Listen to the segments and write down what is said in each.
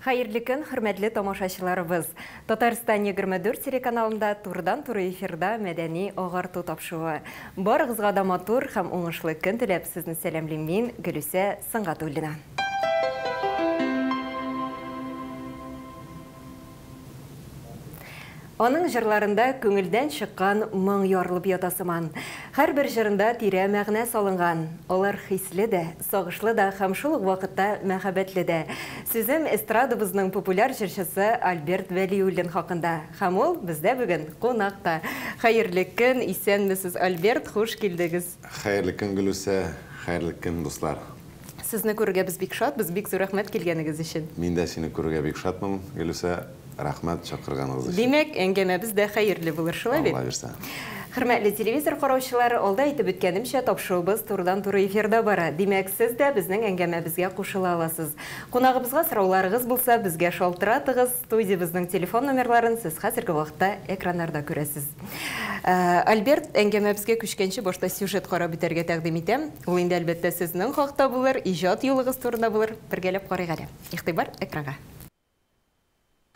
Хәерле көн, хөрмәтле тамашачыларыбыз. Татарстан 24 телеканалында турыдан-туры эфирда мәдәни агарту тапшыруы. Барыгызга да матур һәм уңышлы көн теләп сезне сәламлим мин, Гөлүсә Сөнгатуллина. Аның җырларында күңелдән чыккан моң ярылып ята сыман. Һәрбер җырында тирә мәгънә салынган. Алар хисле дә, сагышлы да һәм шул ук вакытта мәхәббәтле дә. Сүзем эстрадабызның популяр җырчысы Альберт Вәлиуллин хакында. Һәм ул бездә бүген кунакта. Хәерле көн, исәнмесез, Альберт, хуш килдегез. Хәерле көн, Гөлүсә, хәерле көн, дуслар. Сезне күрергә без бик шатбыз, бик зур рәхмәт килгәнегез өчен. Мин дә сине күрергә бик шатмын, Гөлүсә. Рәхмәт чакырганыгыз өчен. Димәк, әңгәмәбез дә хәерле булыр, шулай бит? Алла бирсә. Хөрмәтле телевизор караучылар, алда әйтеп үткәнемчә, тапшыруыбыз турыдан-туры эфирда бара. Димәк, сез дә безнең әңгәмәбезгә кушыла аласыз. Кунагыбызга сорауларыгыз булса, безгә шалтыратыгыз. Студиябезнең телефон номерларын сез хәзерге вакытта экраннарда күрәсез. Альберт, әңгәмәбезгә күчкәнче башта сюжет карап үтәргә тәкъдим итәм. Ул инде, әлбәттә, сезнең хакта булыр, иҗат юлыгыз турында булыр. Бергәләп карыйк әле. Игътибар экранга.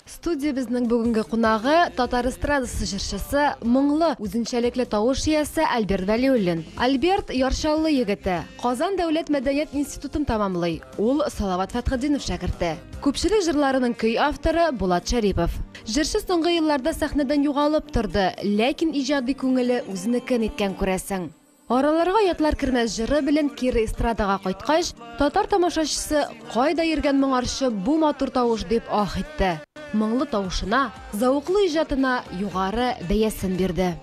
Студиябезнең бүгенге кунагы татар эстрадасы җырчысы, моңлы, үзенчәлекле тавыш иясе Альберт Вәлиуллин. Альберт Яр Чаллы егете. Казан дәүләт мәдәният институтын тәмамлый. Ул Салават Фәтхетдинов шәкерте. Күпчелек җырларының көй авторы Булат Шәрипов. Җырчы соңгы елларда сәхнәдән югалып торды, ләкин иҗади күңеле үзенекен иткән, күрәсең. Араларга ятлар кермәс җыры белән кире эстрадага кайткач, татар тамашачысы кайда йөргән моңарчы бу матур тавыш дип ах итте. Моңлы тавышына, зәвыклы иҗатына югары бәясен бирде.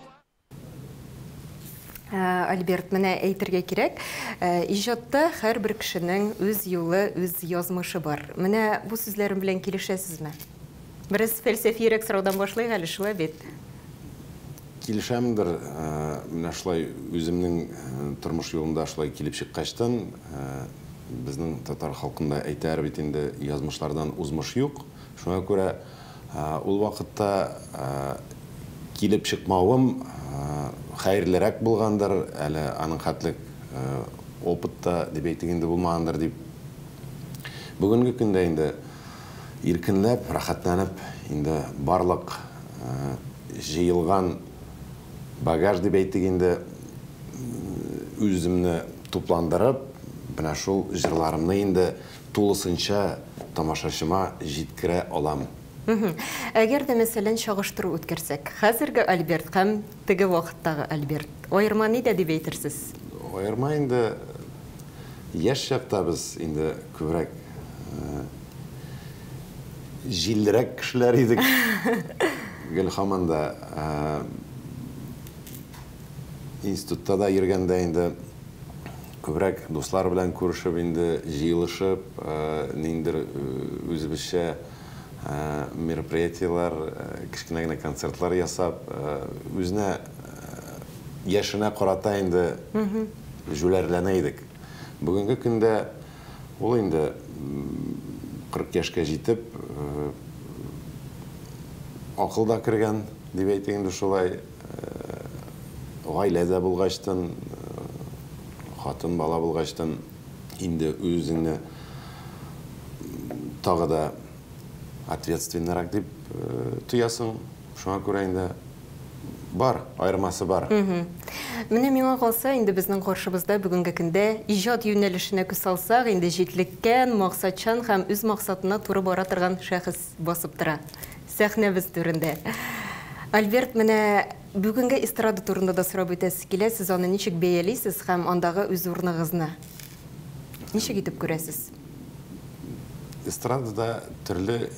Альберт, менә әйтергә кирәк, иҗатта һәрбер кешенең үз юлы, үз язмышы бар. Менә бу сүзләрем белән килешәсезме? Бераз фәлсәфиерәк сораудан башлыйк әле, шулай бит? Килешәмдер, менә шулай үземнең тормыш юлымда шулай килеп чыккачтан, безнең татар халкында әйтәләр бит инде, язмышлардан узмыш юк. Шуңа күрә ул вакытта килеп чыкмавым хәерлерәк булгандыр, әле аның хәтлек опыт та дип әйтик инде булмагандыр дип. Бүгенге көндә инде иркенләп, рәхәтләнеп инде барлык җыелган багаж дип әйтик инде, үземне тупландырып, менә шул җырларымны инде тулысынча тамашачыма җиткерә алам. Әгәр дә, мәсәлән, чагыштыру үткәрсәк, хәзерге Альберт һәм теге вакыттагы Альберт, аерма нидә дип әйтерсез? Аерма инде яшь чакта без инде күбрәк җиллерәк кешеләр идек. Гел һаман да институтта да йөргәндә инде күбрәк дуслар белән күрешеп инде, җыелышып, ниндидер үзебезчә мероприятиеләр, кечкенә генә концертлар ясап, үзенә яшенә карата инде җүләрләнә идек. Бүгенге көндә ул инде 40 яшькә җитеп, акыл да кергән, дип әйтик инде шулай, гаилә дә булгачтын, хатын бала булгачтын, инде үзеңне тагы да ответственнырак дип тоясың. Шуңа күрә инде бар, аермасы бар. Менә миңа калса, инде безнең каршыбызда бүгенге көндә иҗат юнәлешенә күз салсак, инде җитлеккән, максатчан һәм үз максатына туры бара торган шәхес басып тора сәхнәбез түрендә. Альберт, менә бүгенге эстрада турында да сорап үтәсе килә, сез аны ничек бәялисез һәм андагы үз урыныгызны ничек итеп күрәсез? Эстрадада төрле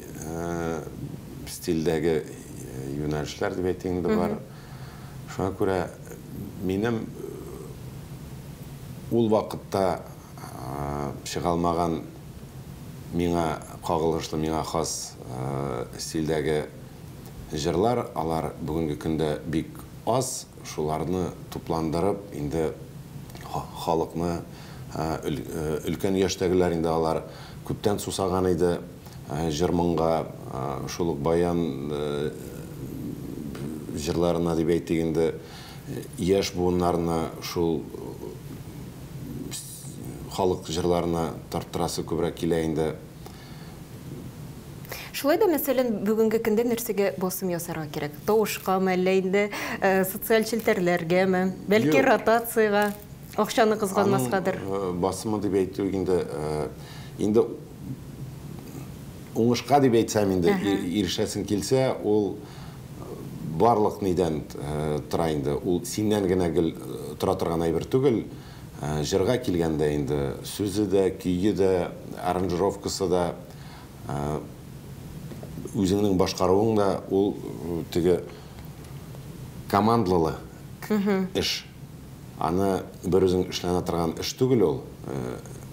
стильдәге юнәлешләр дип әйтик инде бар. Шуңа күрә минем ул вакытта чыга алмаган миңа кагылышлы, миңа хас стильдәге җырлар, алар бүгенге көндә бик аз, шуларны тупландырып инде халыкны, өлкән яшьтәгеләр инде алар күптән сусаган иде җыр-моңга, шул ук баян җырларына дип әйтик инде, яшь буыннарны шул халык җырларына тарттырасы күбрәк килә инде. Шулай да, мәсәлән, бүгенге көндә нәрсәгә басым ясарга кирәк? Тавышкамы, әллә инде социаль челтәрләргәме? Бәлки ротациягә, акчаны кызганмаскадыр? Аның басымы дип әйтү инде, инде уңышка дип әйтсәм инде, ирешәсең килсә, ул барлык нидән тора инде. Ул синнән генә гел тора торган әйбер түгел. Җырга килгәндә инде сүзе дә, көе дә, аранжировкасы да, үзеңнең башкаруың да ул теге командалы эш. Аны бер үзең эшләнә торган эш түгел ул.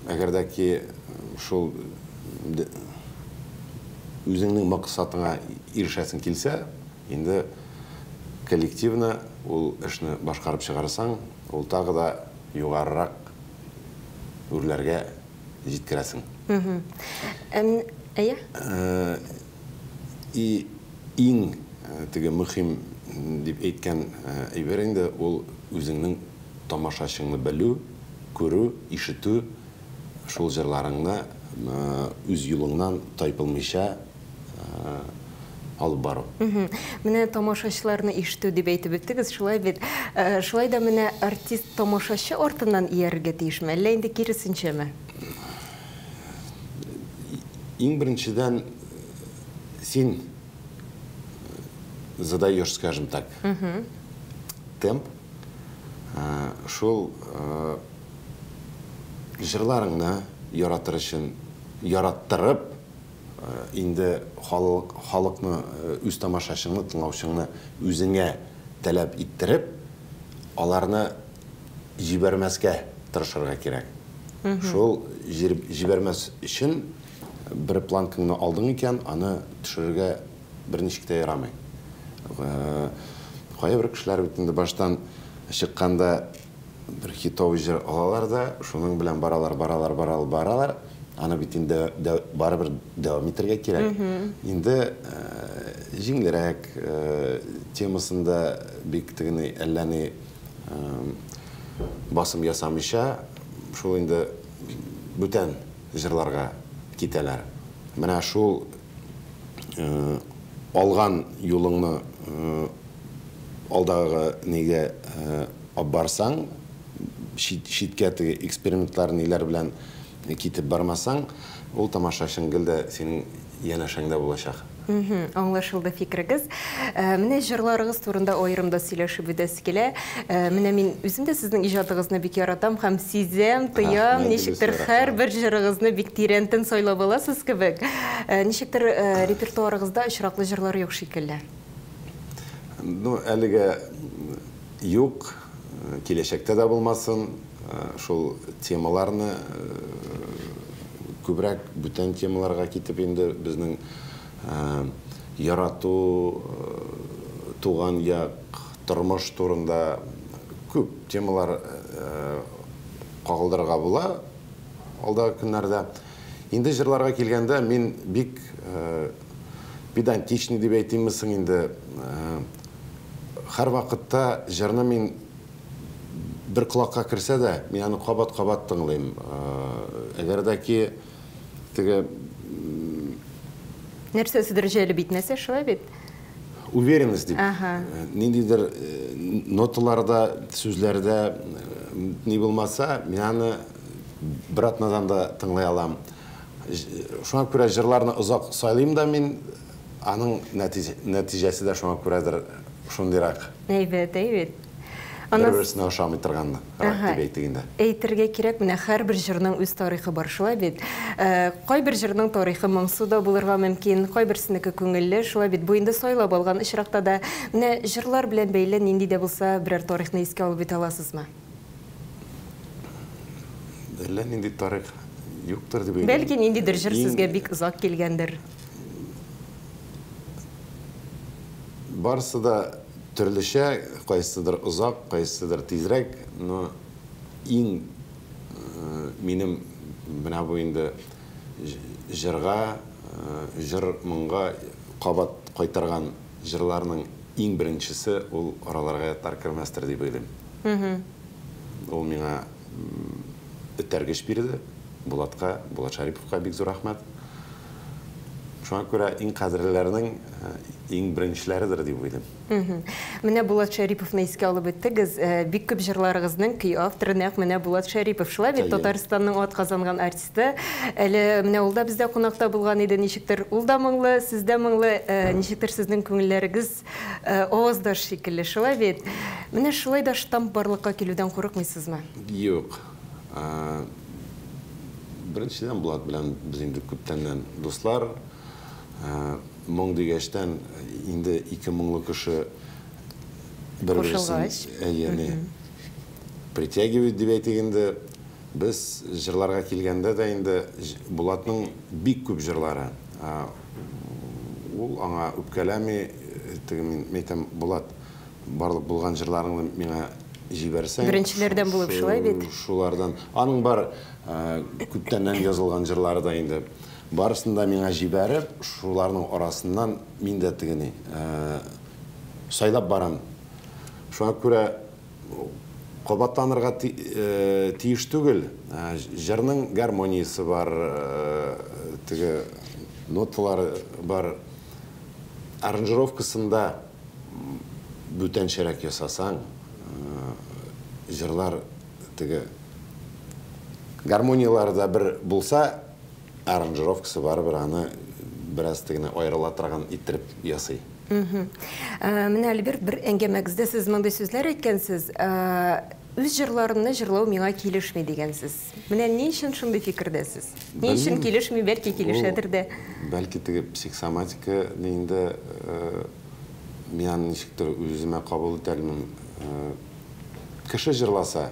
Әгәр дә ки шул үзеңнең максатыңа ирешәсең килсә, инде коллективно ул эшне башкарып чыгарсаң, ул тагы да югарырак үрләргә җиткерәсең. Әйе. И иң теге мөһим дип әйткән әйбер инде ул үзеңнең тамашачыңны белү, күрү, ишетү, шул җырларыңны үз юлыңнан тайпылмыйча алып бару. Менә тамашачыларны ишетү дип әйтеп үттегез, шулай бит. Шулай да менә артист тамашачы артыннан иярергә тиешме, әллә инде киресенчәме? Иң беренчедән син задаешь, скажем так, темп. Шул җырларыңны яратыр өчен, яраттырып, инде халыкны, үз тамашачыңны, тыңлаучыңны үзеңә таләп иттереп, аларны җибәрмәскә тырышырга кирәк. Шул җибәрмәс өчен бер планкаңны алдың икән, аны төшерергә берничек тә ярамый. Кайбер кешеләр бит инде баштан чыкканда бер хитовый җыр алалар да, шуның белән баралар, баралар, баралар, баралар. Аны бит инде барыбер дәвам итәргә кирәк. Инде җиңелрәк темасында бик тегене әллә ни басым ясамыйча, шул инде бүтән җырларга китәләр. Менә шул алган юлыңны алдагы нигә алып барсаң, читкә теге экспериментлар ниләр белән китеп бармасаң, ул тамашачың гел дә синең янәшәңдә булачак. Аңлашылды фикерегез. Менә җырларыгыз турында аерым да сөйләшеп үтәсе килә. Менә мин үзем дә сезнең иҗатыгызны бик яратам һәм сизәм, тоям, ничектер һәрбер җырыгызны бик тирәнтен сайлап аласыз кебек. Ничектер репертуарыгызда очраклы җырлар юк шикелле. Ну, әлегә юк, киләчәктә дә булмасын. Шул темаларны күбрәк бүтән темаларга китеп инде безнең ярату, туган як, тормыш турында күп темалар кагылдырырга була алдагы көннәрдә. Инде җырларга килгәндә мин бик педантичный дип әйтимме соң инде, һәр вакытта җырны мин бер колакка керсә дә, мин аны кабат-кабат тыңлыйм. Әгәр дә ки теге нәрсәседер җәлеп итмәсә, шулай бит? Уверенность дип. Ниндидер ноталарда, сүзләрдә ни булмаса, мин аны бер атнадан да тыңлый алам. Шуңа күрә җырларны озак сайлыйм да мин, аның нәтиҗәсе дә шуңа күрәдер шундыйрак. Әйбәт, әйбәт. Бер-берсенә ошамый торган дип әйтик инде. Әйтергә кирәк, менә һәрбер җырның үз тарихы бар, шулай бит. Кайбер җырның тарихы моңсу да булырга мөмкин, кайберсенеке күңелле, шулай бит. Бу инде сайлап алган очракта да менә җырлар белән бәйле нинди дә булса берәр тарихны искә алып үтә аласызмы? Әллә нинди тарих юктыр дип уйлыйм. Бәлки ниндидер җыр сезгә бик озак килгәндер. Барысы да төрлечә, кайсыдыр озак, кайсыдыр тизрәк, но иң минем менә бу инде җырга, җыр моңга кабат кайтарган җырларның иң беренчесе ул араларга ятлар кермәстер дип уйлыйм. Ул миңа этәргеч бирде. Булатка, Булат Шариповка бик зур рәхмәт. Шуңа күрә иң кадерлеләрнең иң беренчеләредер дип уйлыйм. Менә Булат Шәриповны искә алып үттегез. Бик күп җырларыгызның көй авторы нәкъ менә Булат Шәрипов. Шулай бит, Татарстанның атказанган артисты. Әле менә ул да бездә кунакта булган иде, ничектер ул да моңлы, сез дә моңлы, ничектер сезнең күңелләрегез аваздаш шикелле, шулай бит? Менә шулай да штамп барлыкка килүдән курыкмыйсызмы? Юк. Беренчедән, Булат белән без инде күптәннән дуслар. Моң дигәчтән, инде ике моңлы кеше бер-берсен әйе, притягивает дип әйтик инде. Без җырларга килгәндә дә инде Булатның бик күп җырлары. Ул аңа үпкәләми, теге мин әйтәм, Булат, барлык булган җырларыңны миңа җибәрсәң. Беренчеләрдән булып шулай бит. Шулардан. Аның бар күптәннән язылган җырлары да инде. Барысын да миңа җибәреп, шуларның арасыннан мин дә тегене сайлап барам. Шуңа күрә кабатланырга тиеш түгел. Җырның гармониясе бар, теге ноталары бар. Аранжировкасында бүтәнчәрәк ясасаң, җырлар теге гармониялары да бер булса, аранжировкасы барыбер аны бераз тегене аерыла торган иттереп ясый. Менә, Альберт, бер әңгәмәгездә сез мондый сүзләр әйткәнсез, үз җырларымны җырлау миңа килешми дигәнсез. Менә ни өчен шундый фикердәсез? Ни өчен килешми, бәлки килешәдер дә? Бәлки теге психосоматика инде мин аны ничектер үземә кабул итә алмыйм. Кеше җырласа,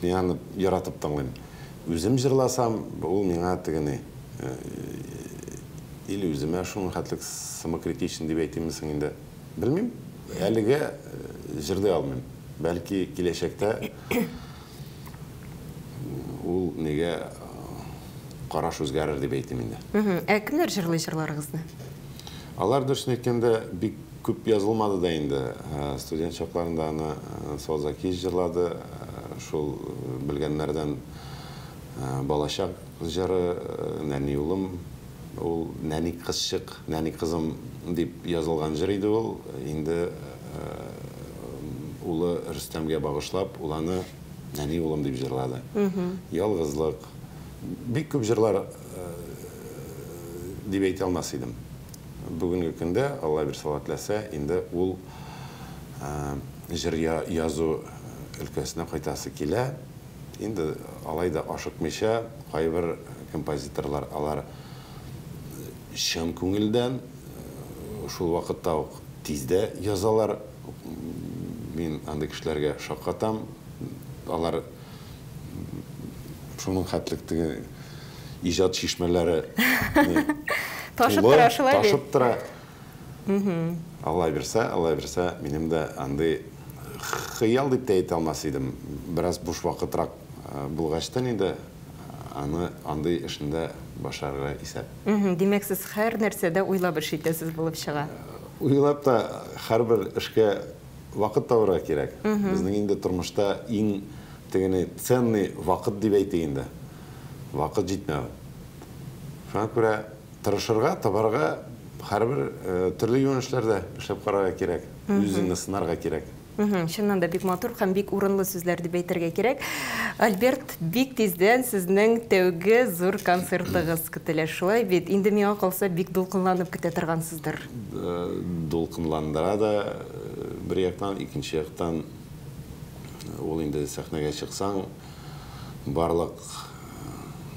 мин аны яратып тыңлыйм. Үзем җырласам, ул миңа тегене или үземә шуның хәтлек самокритичен дип әйтимме соң инде, белмим. Әлегә җырлый алмыйм. Бәлки киләчәктә ул нигә караш үзгәрер дип әйтим инде. Ә кемнәр җырлый җырларыгызны? Алар, дөресен әйткәндә, бик күп язылмады да инде. Студент чакларында аны Салзакиз җырлады. Шул белгәннәрдән Балачак җыры, Нәни улым, ул нәни кызчык, нәни кызым дип язылган җыр иде ул. Инде улы Рөстәмгә багышлап, ул аны Нәни улым дип җырлады. Ялгызлык. Бик күп җырлар дип әйтә алмас идем. Бүгенге көндә, Алла бирсә, Алла теләсә, инде ул җыр язу өлкәсенә кайтасы килә. Инде алай да ашыкмыйча, кайбер композиторлар алар чын күңелдән шул вакытта ук тиздә язалар. Мин андый кешеләргә шаккатам. Алар шуның хәтлек теге иҗат чишмәләре ташып тора, шулай бит. Ташып тора. Алла бирсә, Алла бирсә, минем дә андый хыял дип тә әйтә алмас идем. Бераз буш вакытрак булгачтан инде аны андый эшендә башарырга исәп. Димәк, сез һәр нәрсәдә уйлап эш итәсез булып чыга. Уйлап та һәрбер эшкә вакыт табырга кирәк. Безнең инде тормышта иң тегене ценный вакыт дип әйтик инде. Вакыт җитмәү. Шуңа күрә тырышырга, табарга, һәрбер төрле юнәлешләрдә эшләп карарга кирәк, үзеңне сынарга кирәк. Чыннан да бик матур һәм бик урынлы сүзләр дип әйтергә кирәк. Альберт, бик тиздән сезнең тәүге зур концертыгыз көтелә, шулай бит? Инде миңа калса, бик дулкынланып көтә торгансыздыр. Дулкынландыра да бер яктан, икенче яктан ул инде сәхнәгә чыксаң, барлык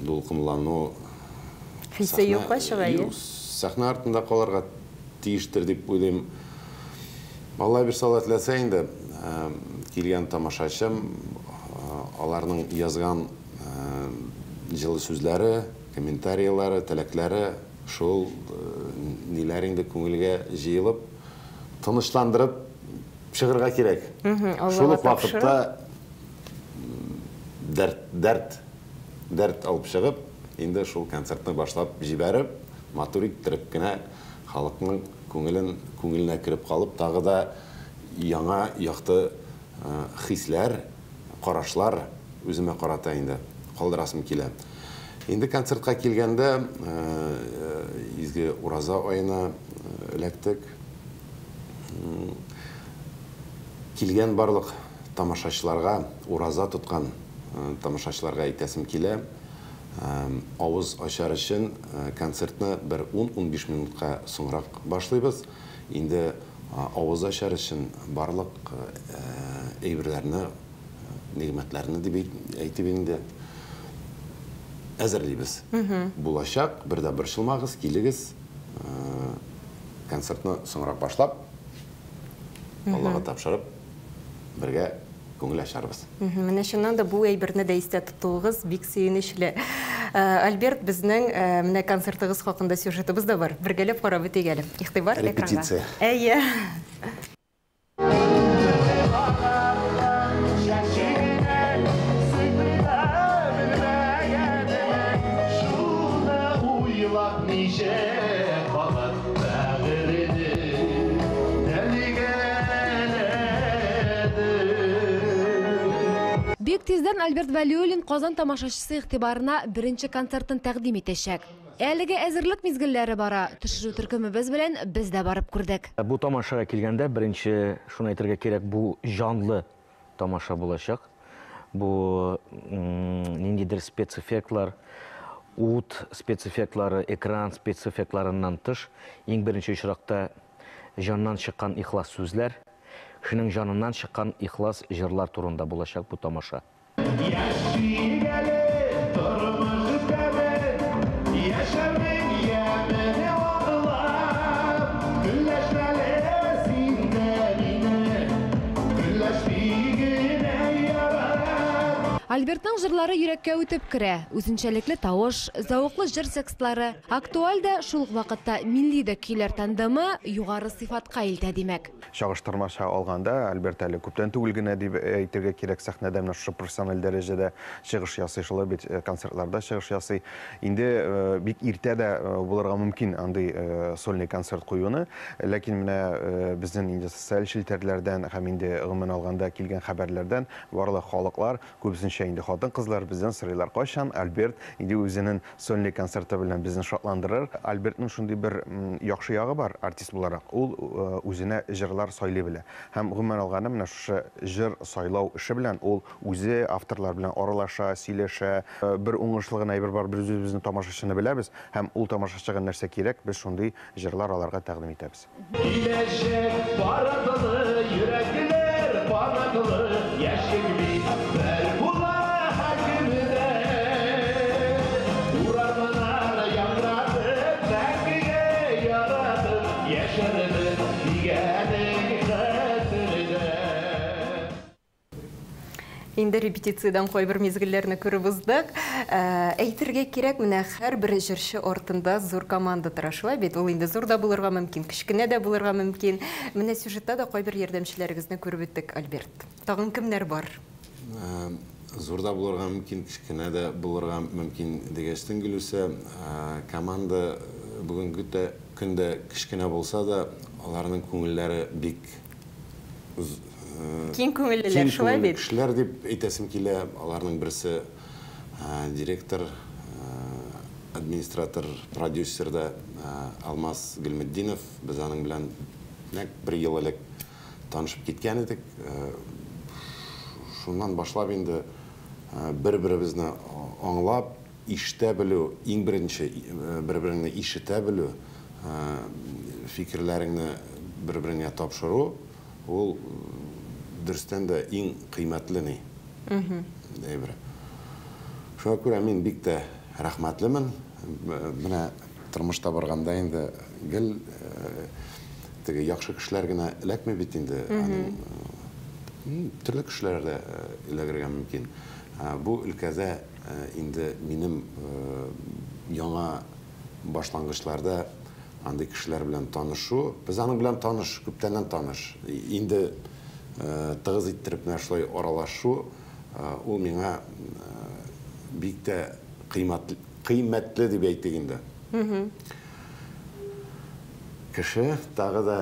дулкынлану хисе юкка чыга. Сәхнә артында калырга тиештер дип уйлыйм. Алла бирсә, Алла теләсә инде, килгән тамашачым, аларның язган җылы сүзләре, комментарийлары, теләкләре, шул ниләр инде күңелгә җыелып, тынычландырып чыгырга кирәк. Шул ук вакытта дәрт алып чыгып, инде шул концертны башлап җибәреп, матур иттереп кенә халыкның күңеленә кереп калып, тагы да яңа якты хисләр, карашлар үземә карата инде калдырасым килә. Инде концертка килгәндә, изге Изге Ураза аена эләктек. Килгән барлык тамашачыларга, ураза тоткан тамашачыларга әйтәсем килә, авыз ачар өчен концертны бер 10-15 минутка соңрак башлыйбыз. Инде авыз ачар өчен барлык әйберләрне, нигъмәтләрне дип әйтеп инде әзерлибез. Булачак, бер дә борчылмагыз, килегез, концертны соңрак башлап, Аллага тапшырып, бергә күңел ачарбыз. Менә чыннан да бу әйберне дә истә тотуыгыз бик сөенечле. Альберт, безнең менә концертыгыз хакында сюжетыбыз да бар. Бергәләп карап үтик әле. Игътибар экранга. Репетиция. Әйе. Бик тиздән Альберт Вәлиуллин Казан тамашачысы игътибарына беренче концертын тәкъдим итәчәк. Әлеге әзерлек мизгелләре бара. Төшерү төркемебез белән без дә барып күрдек. Бу тамашага килгәндә беренче шуны әйтергә кирәк, бу җанлы тамаша булачак. Бу ниндидер спецэффектлар, ут спецэффектлары, экран спецэффектларыннан тыш, иң беренче очракта җаннан чыккан ихлас сүзләр, кешенең җаныннан чыккан ихлас җырлар турында булачак бу тамаша. Альбертның җырлары йөрәккә үтеп керә. Үзенчәлекле тавыш, зәвыклы җыр текстлары, актуаль дә, шул ук вакытта милли дә көйләр тандемы югары сыйфатка илтә, димәк. Чагыштырмача алганда, Альберт әле күптән түгел генә дип әйтергә кирәк, сәхнәдә менә шушы профессиональ дәрәҗәдә чыгыш ясый, шулай бит концертларда чыгыш ясый. Инде бик иртә дә булырга мөмкин андый сольный концерт куюны, ләкин менә безнең инде социаль челтәрләрдән һәм инде гомумән алганда килгән хәбәрләрдән барлык халыклар, күбесенчә инде хатын-кызлар бездән сорыйлар, кайчан Альберт инде үзенең сольный концерты белән безне шатландырыр. Альбертның шундый бер яхшы ягы бар артист буларак, ул үзенә җырлар сайлый белә. Һәм гомумән алганда менә шушы җыр сайлау эше белән ул үзе авторлар белән аралаша, сөйләшә. Бер уңышлы гына әйбер бар, без үзебезнең тамашачыны беләбез һәм ул тамашачыга нәрсә кирәк, без шундый җырлар аларга тәкъдим итәбез. Киләчәк парадлы, йөрәкләр канатлы, яшьлек бит бер була һәркемдә. Урамнар яңгыратып, мәңгегә яратып, яшәрбез дигәнең хәтердә. Инде репетициядән кайбер мизгелләрне күреп уздык. Әйтергә кирәк, менә һәрбер җырчы артында зур команда тора, шулай бит? Ул инде зур да булырга мөмкин, кечкенә дә булырга мөмкин. Менә сюжетта да кайбер ярдәмчеләрегезне күреп үттек, Альберт. Тагын кемнәр бар? Зур да булырга мөмкин, кечкенә дә булырга мөмкин дигәчтен, Гөлүсә, команда бүгенге көндә кечкенә булса да, аларның күңелләре бик киң күңеллеләр, шулай бит? Кешеләр дип әйтәсем килә. Аларның берсе директор, администратор, продюсер да Алмаз Гөлметдинов. Без аның белән нәкъ бер ел элек танышып киткән идек. Шуннан башлап инде бер-беребезне аңлап, ишетә белү, иң беренче бер-береңне ишетә белү, фикерләреңне бер-береңә тапшыру, ул дөрестән дә иң кыйммәтле ни әйбер. Шуңа күрә мин бик тә рәхмәтлемен. Менә тормышта барганда инде гел теге яхшы кешеләр генә эләкми бит инде. Аның төрле кешеләр дә эләгергә мөмкин. Бу өлкәдә инде минем яңа башлангычларда андый кешеләр белән танышу, без аның белән таныш, күптәннән таныш. Инде тыгыз иттереп менә шулай аралашу, ул миңа бик тә кыйммәтле дип әйтик инде. Кеше тагы да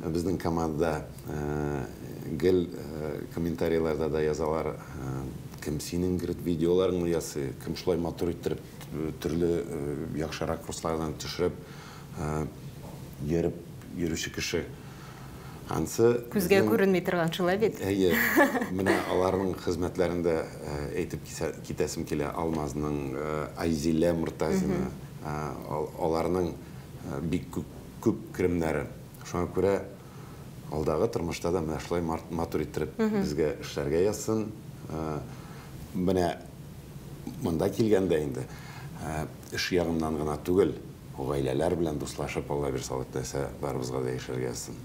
безнең командада гел комментарийларда да язалар, кем синең видеоларыңны ясый, кем шулай матур иттереп төрле яхшы ракурслардан төшереп йөреп йөрүче кеше. Ансы күзгә күренми торган, шулай бит? Әйе, менә аларның хезмәтләрен дә әйтеп китәсем килә. Алмазның, Айзилә Муртазина, аларның бик күп керемнәре. Шуңа күрә алдагы тормышта да менә шулай матур иттереп безгә эшләргә язсын. Менә монда килгәндә инде эш ягыннан гына түгел, гаиләләр белән дуслашып, Алла бирсә, Алла теләсә, барыбызга да яшәргә язсын.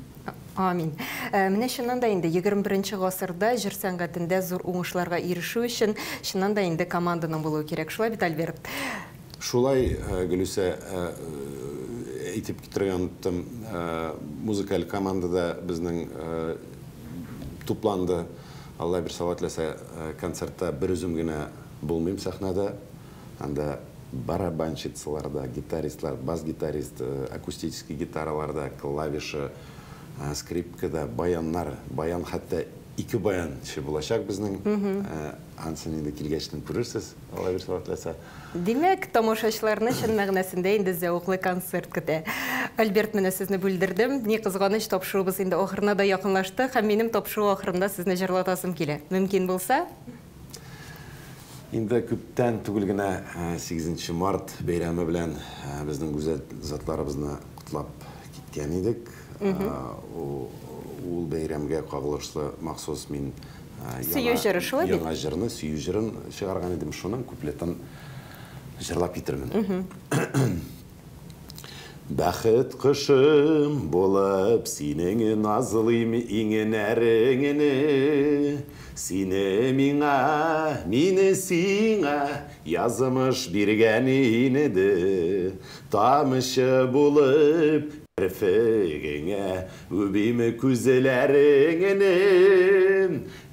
Амин. Менә чыннан да инде 21 гасырда җыр сәнгатендә зур уңышларга ирешү өчен чыннан да инде команданың булуы кирәк. Шулай бит, Альберт? Шулай, Гөлүсә, әйтеп китергән оныттым. Музыкаль команда да безнең тупланды. Алла бирсә, Алла теләсә, концертта бер үзем генә булмыйм сәхнәдә. Анда барабанщицалар да, гитаристлар, бас-гитарист, акустический гитараларда, клавиша, скрипкада, баяннар, баян, хәтта ике баянчы булачак безнең. Ансын инде килгәчтен күрерсез, Алла бирсә, Алла теләсә. Димәк, тамашачыларны чын мәгънәсендә инде зәвыклы концерт көтә. Альберт, менә сезне бүлдердем. Ни кызганыч, тапшыруыбыз инде ахырына да якынлашты һәм минем тапшыру ахырында сезне җырлатасым килә. Мөмкин булса? Инде күптән түгел генә 8 март бәйрәме белән безнең гүзәл затларыбызны котлап киткән идек. Ул бәйрәмгә кагылышлы махсус мин Сөю җыры, шулай бит? Яңа җырны, сөю җырын чыгарган идем. Шуның куплетын җырлап китермен. Бәхет кошым булып синең назлыйм иңнәреңне. Сине миңа, мине сиңа язмыш биргән инде. Тамчы булып керфегеңә үбим күзләреңне.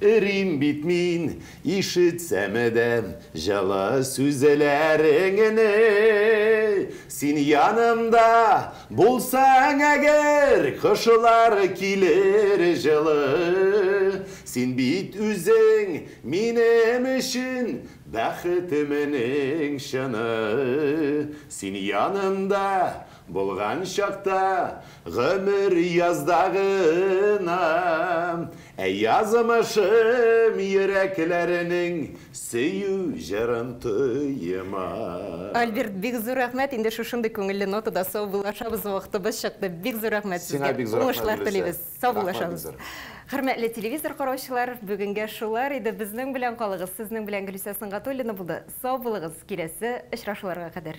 Эрим бит мин, ишетсәм дә җылы сүзләреңне. Син янымда булсаң әгәр, кышлар килер җылы. Син бит үзең минем өчен бәхетемнең чыны. Син янымда булган чакта гомер язда гына. Ә язмышым йөрәкләренең сөю җырын тойма. Альберт, бик зур рәхмәт. Инде шушындый күңелле нотада саубуллашабыз, вакытыбыз чыкты. Бик зур рәхмәт Сиңа сезгә. бик зур рәхмәт, Уңышлар Гөлүсә. телибез. Саубуллашабыз. Рәхмәт бик зур. Хөрмәтле телевизор караучылар, бүгенгә шулар иде. Безнең белән калыгыз. Сезнең белән Гөлүсә Сөнгатуллина булды. Сау булыгыз. Киләсе очрашуларга кадәр.